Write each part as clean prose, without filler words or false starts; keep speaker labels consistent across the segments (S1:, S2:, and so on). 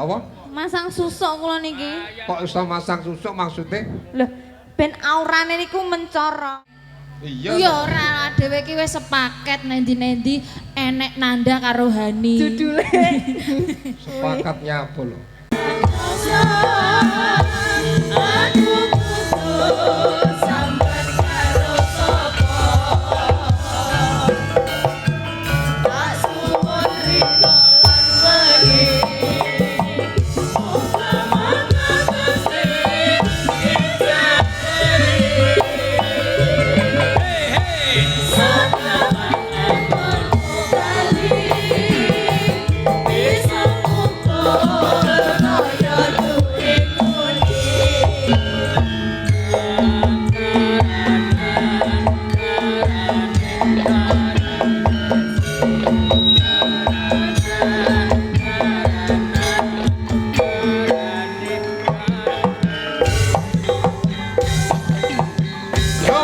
S1: Apa?
S2: Masang susuk kula niki.
S1: Kok iso masang susuk maksudnya?
S2: Lho, ben aurane niku mencorong.
S1: Iya.
S3: Ya ora, dhewe iki wis sepaket nendi-nendi enek Nanda karo Hani.
S2: Judule.
S1: Sepakat nyapa lho.
S3: Aku kudu sampean karo sapa? Tak suwun rino lan wengi.
S1: Yo.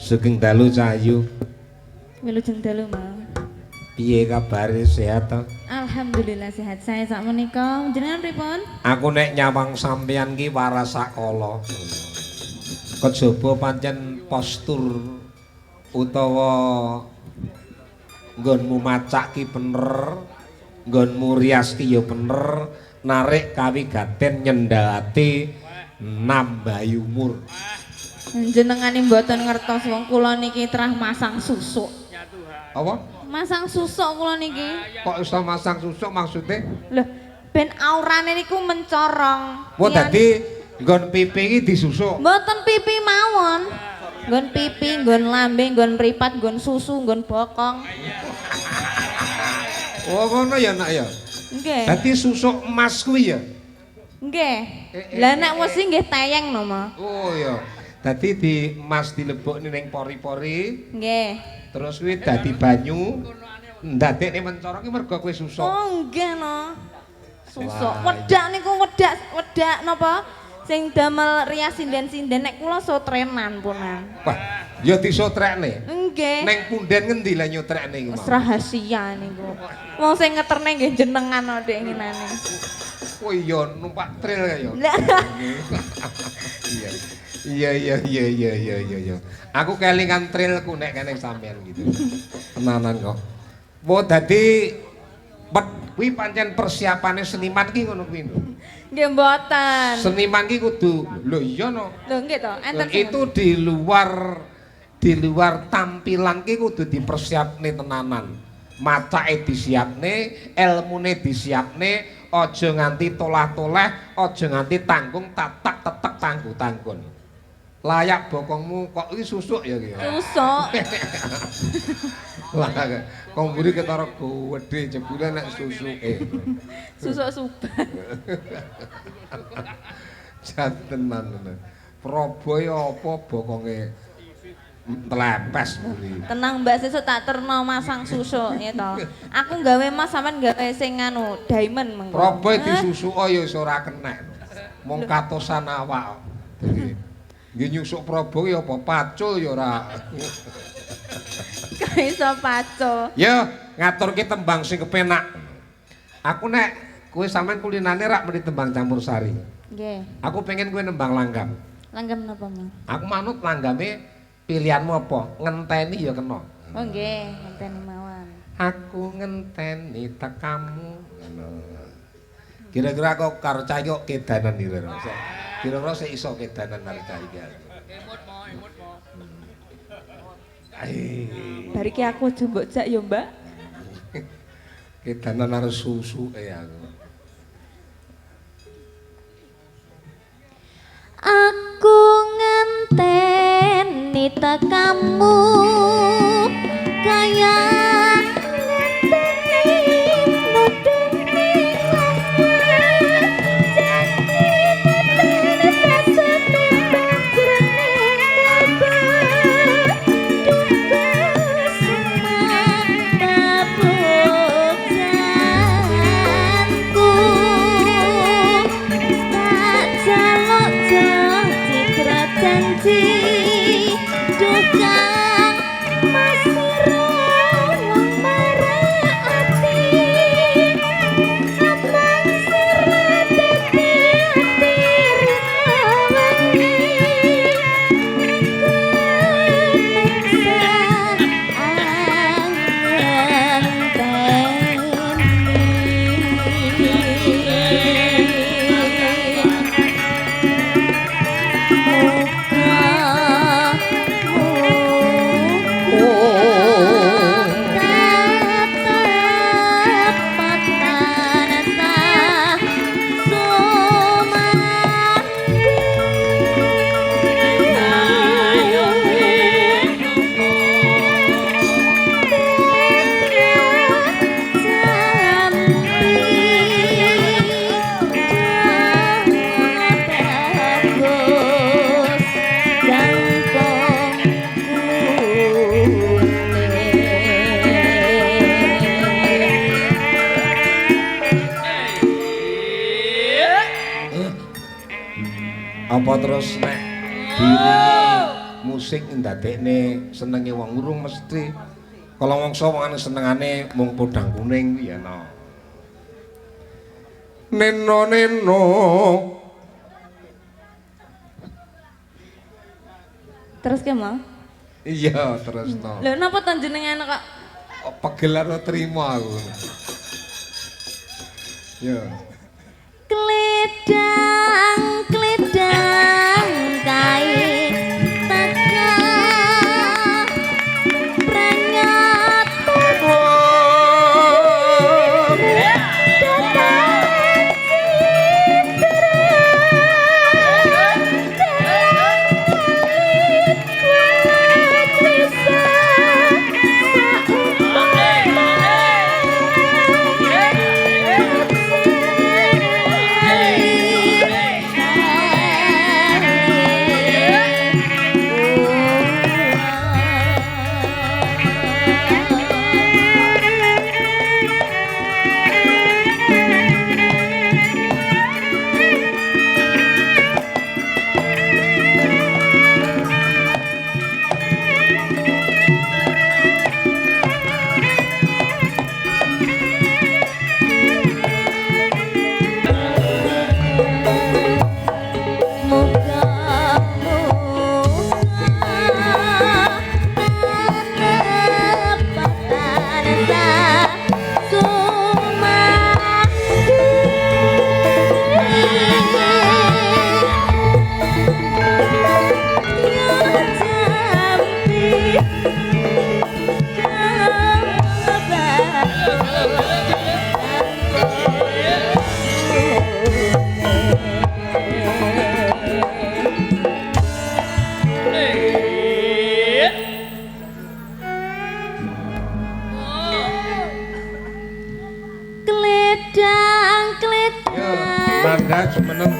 S1: Sugeng dalu Cahayu.
S2: Wilujeng dalu, Mas.
S1: Piye kabare, sehat to?
S2: Alhamdulillah sehat. Saya sak menika jenengan pripun?
S1: Aku nek nyawang sampeyan ki waras sakala. Kejaba pancen postur utawa nggonmu macak ki bener, nggonmu rias ki ya bener, narik kawigaten nyendhati nambahi umur.
S2: Jenengane mboten ngertos wong kula niki terah masang susuk.
S1: Apa?
S2: Masang susuk kula niki.
S1: Kok iso masang susuk maksudnya?
S2: Lho, ben aurane niku mencorong.
S1: Wah, dadi nggon pipi iki disusuk.
S2: Mboten pipi mawon. Nggon pipi, nggon lambe, nggon mripat, nggon susu, nggon bokong.
S1: Oh, ngono ya, Nak ya.
S2: Nggih.
S1: Dadi susuk emas kuwi ya.
S2: Nggih. Lah nek wesi nggih teyeng no, Ma.
S1: Oh iya. Dadi di emas dilebokne ning pori-pori,
S2: Nggih.
S1: terus kuwi dadi banyu. Ndadekne mencorong ki mergo kuwi susuk.
S2: Oh, nggih no. Susuk.
S1: Wah,
S2: Wedak niku wedak, wedak napa? Sing damel rias sinden-sinden nek kula sotrenan punan.
S1: Wah, ya disotrekne.
S2: Nggih.
S1: Neng punden ngendi lah nyotrekne iku
S2: Wis
S1: mau?
S2: rahasia niku. Wong sing ngeterne nggih jenengan no dek nginane.
S1: Oh iya, numpak trail ya.
S2: Lah.
S1: Iya. Iya iya iya iya iya iya iya. Aku kelingan trailku nek kene sampean gitu. Tenanan kok. Wo dadi kuwi pancen persiapane seniman ki ngono kuwi.
S2: Nggih mboten.
S1: Seniman ki kudu lho iya no.
S2: Lho nggih to, enten sing
S1: Itu di luar tampilan ki kudu dipersiapne tenanan. Macake disiapne, elmune disiapne, aja nganti tolah-toleh, aja nganti tanggung tatak tetek tanggu-tanggun. Layak bokongmu kok iki susuk ya ki.
S2: Susuk.
S1: Lah kok mburi ketara gedhe jebule nek susuke.
S2: Susuk suban.
S1: Jan tenan tenan. Probo ya apa bokonge tlepes mburi.
S2: Tenang Mbak, sesuk tak terno masang susuk ya to. Aku gawe mas sampean gawe sing anu diamond mengko.
S1: Probo disusuka ya wis ora kenek. Mung katosan awak. Dadi nggih nyusuk probo ya apa pacul ya ora.
S2: Kok iso pacul.
S1: Ya ngaturke tembang sing kepenak. Aku nek kowe sampean kulinane rak meni tembang campur sari.
S2: Nggih.
S1: Aku pengen kowe nembang langgam.
S2: Langgam napa, Mas?
S1: Aku manut langgame pilihanmu apa? Ngenteni ya kena.
S2: Oh nggih, ngenteni mawon.
S1: Aku ngenteni tekamu. Ngono. Kira-kira kok karo cah iki kok kedanan iki lho. Kira-kira sik iso kedanan karo cah iki. Ae.
S2: Bar iki aku aja mbok jak ya, Mbak.
S1: Kedanan arep susuke aku.
S2: Aku ngenteni tekamu kaya ngenteni mudune janji mudune sesene jroning kalbu kabojanku tak jaluk citra janji dugang masiro wong marang ati amang sira dadi ati rinawengi
S1: Apa terus nek diiringi musik ndadekne senenge wong urung mesti. Kala wangsa wong senengane mung podang kuning kuwi ya no. Neno neno.
S2: Terus ke mau?
S1: Iya, terus to.
S2: Lho napa to jenengan kok
S1: pegel ora trimo aku. Ya.
S2: Kledang kledang kae teka pranyat Kledang kledang
S1: Nanda jumeneng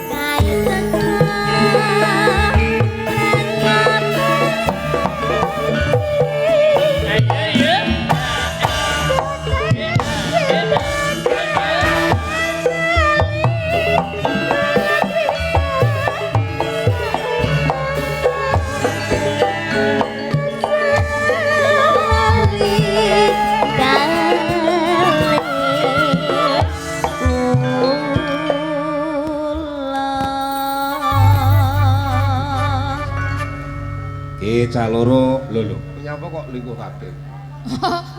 S1: Cah loro lho lho. Nyapa kok lingkuh kabeh?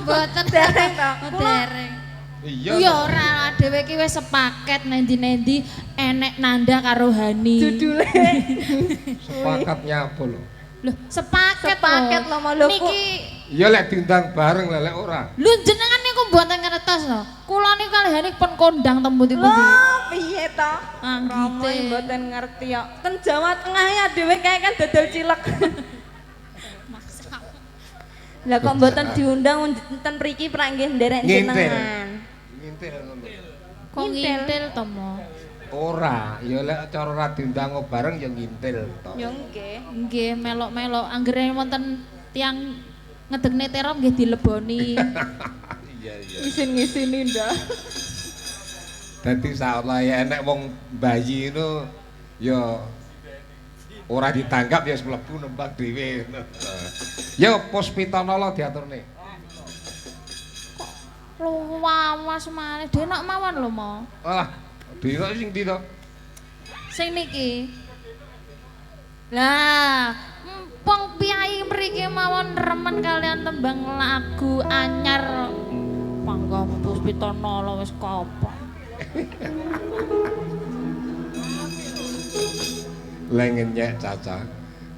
S3: Mboten
S2: Dereng to.
S3: Dereng.
S1: Iya.
S3: Ya ora, dhewe iki wis sepaket nendi-nendi enek Nanda karo Hani.
S2: Judule
S1: sepakat nyapa lho.
S3: Lho, sepaket.
S2: Sepaket lho mau lho.
S3: Niki
S1: iya lek diundang bareng lek ora.
S3: Lho jenengan niku mboten ngertos. lho. Kula niku kalihane pun kondang teng pundi-pundi.
S2: Lho, piye to?
S3: Anggite.
S2: Romo mboten ngerti kok. Ten Jawa Tengah ya dhewe kae kan dodol cilek. Lah kok mboten diundang ten mriki prak nggih nderek jenengan.
S1: Ngintil ngono.
S3: Kok ngintil to, Mo?
S1: Ora, ya lek cara ora diundang bareng ya ngintil to.
S2: Ya nggih.
S3: Nggih, melok-melok anggere wonten tiyang ngedegne terop nggih dileboni.
S1: Iya, iya.
S2: Ngisin-ngisini ndak.
S1: Dadi saolah ya enek wong bayi ngono ya ora ditanggap ya wis mlebu nembang dhewe. Ya Puspitanala diaturne.
S3: Luwawas maneh denok mawon lho, Mo.
S1: Alah, dhewe sing ndi to?
S3: Sing niki. Lah, empong piyai mriki mawon remen kalian tembang lagu anyar. Mangga Puspitanala wis kapan.
S1: Le ngenyek Caca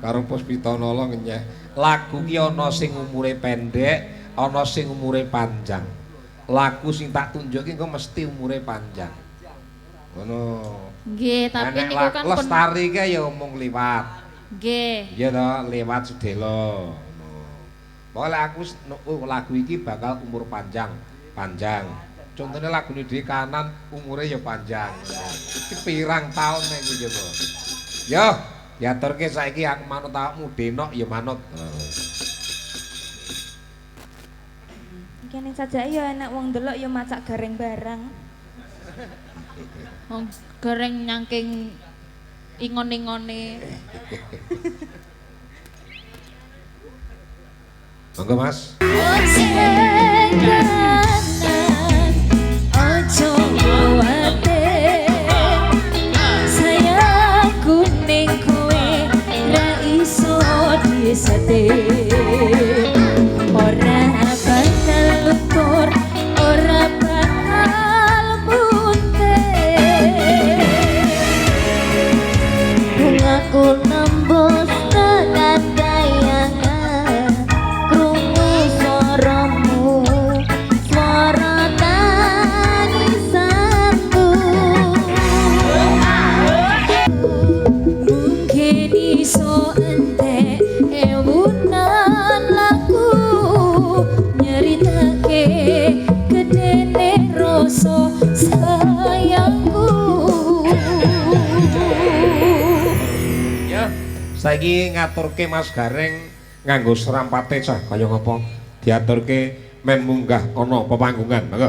S1: karo Puspitanala ngenyek. Lagu ki ana sing umure pendek, ana sing umure panjang. Lagu sing tak tunjuki engko mesti umure panjang. Ngono.
S3: Nggih, tapi
S1: Enek
S3: niku kan
S1: lestari ki ya omong liwat.
S3: Nggih.
S1: Iya to, liwat sedelo. Ngono. Pokoke aku lagu iki bakal umur panjang, panjang. Contohnya lagune dhewe kanan umure ya panjang. Iki pirang taun nek iki coba. Yo, diaturke saiki aku manut awakmu denok ya manut.
S2: Iki ning sajake ya enak wong ndelok ya macak gareng barang.
S3: Wong gareng nyangking ingon-ingone.
S1: Monggo Mas.
S3: Ojo kuwatir, sayangku ning kowe ra iso disate. Ora bakal luntur, ora bakal muntir.
S4: Bungaku nembus tekan kayangan, krungu suaramu, suara tangisanku.
S3: Mungkin iso entek ewunan lagu nyeritake gedene rasa sayangku.
S1: Ya, saiki ngaturke Mas Gareng nganggo serampate cah kaya ngapa diaturke men munggah ana pepanggungan. Monggo.